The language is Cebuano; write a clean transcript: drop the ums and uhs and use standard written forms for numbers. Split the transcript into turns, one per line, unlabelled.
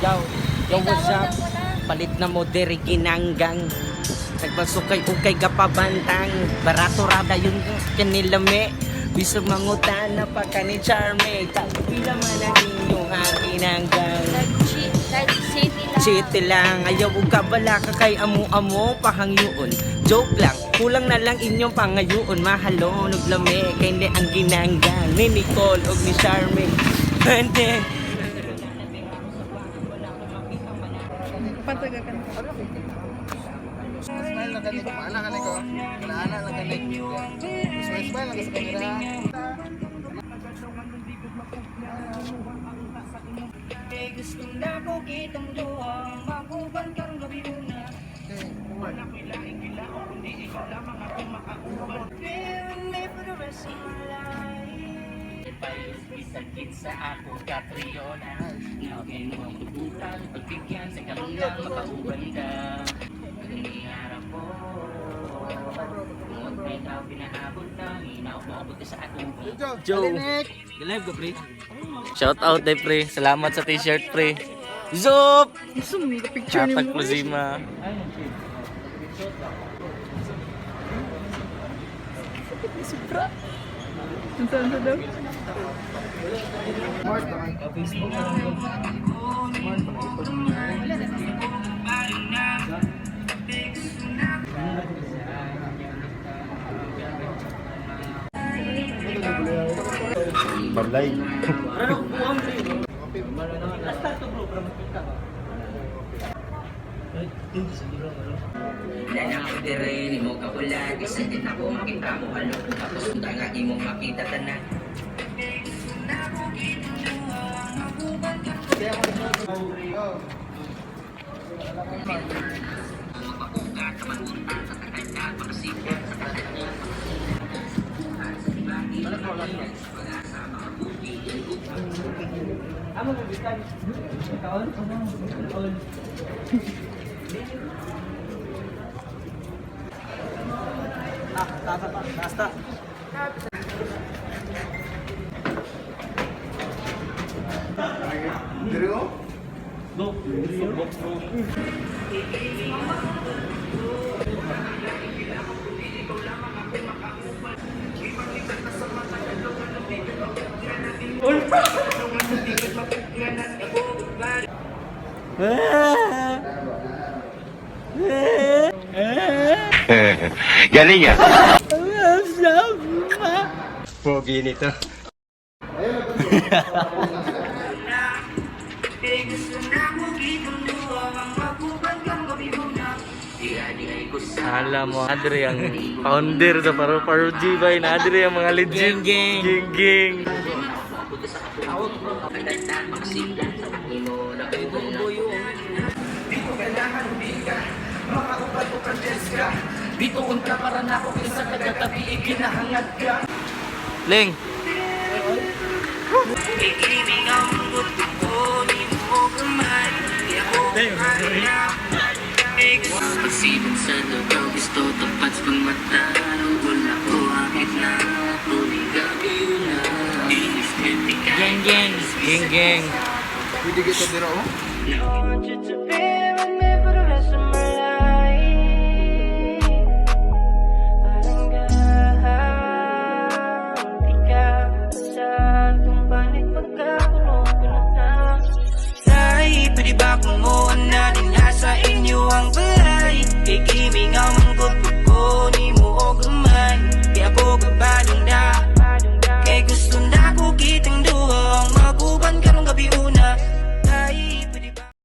Yo, yo, what's up? Palit na mo diri ginanggang. Nagpasukay ukay gapabantang. Barato rada yun kanilame. Bisag mangutana pa ka ni Charme. Pila man ang inyong haginanggang.
Nag-city lang.
Chiti lang, ayaw ug kabala ka kay amo-amo pahangyoon. Joke lang, kulang na lang inyong pangayoon. Mahalon ug lami kay ni ang ginanggang ni Nicole ug ni Charmaine. Pwede.
Pantaga ka na.
Smile lang kanik, maana kanik ko. Maana lang kanik. Smile, smile lang sa camera.
Sakit sa ako Catriona. Ngawin mo ang tubutan. Pagbigyan sa kamulang makauban ka. Nangyayarap ko. Kung may tao pinaabot na Inaabot ka sa akong.
Joe. Alinik.
Live ko, pre. Shout out day, pre. Salamat sa t-shirt, pre. Zop!
Picture
Hatag Plazima.
Saan sa daw?
Mark naman.
Balay.
Dahil dire ni mo kabulag, isa din ako makita mo halo. Tapos unta nga imong makita tanan.
Diri oh.
Galing ah. Pogi nito.
Alam mo, Adri ang founder sa Paro Paro G ba? Adri ang mga legit.
Gang, gang.
Gang, gang.
Dito kontra para na ako kaysa kagatabi ikinahangad ka.
Ling.
Pagsipan sa lugaw, gusto tapat sa mata. Wala ko kahit na tuwing gabi na. Gang, gang.
Gang, gang.
Pwede kita diri oh.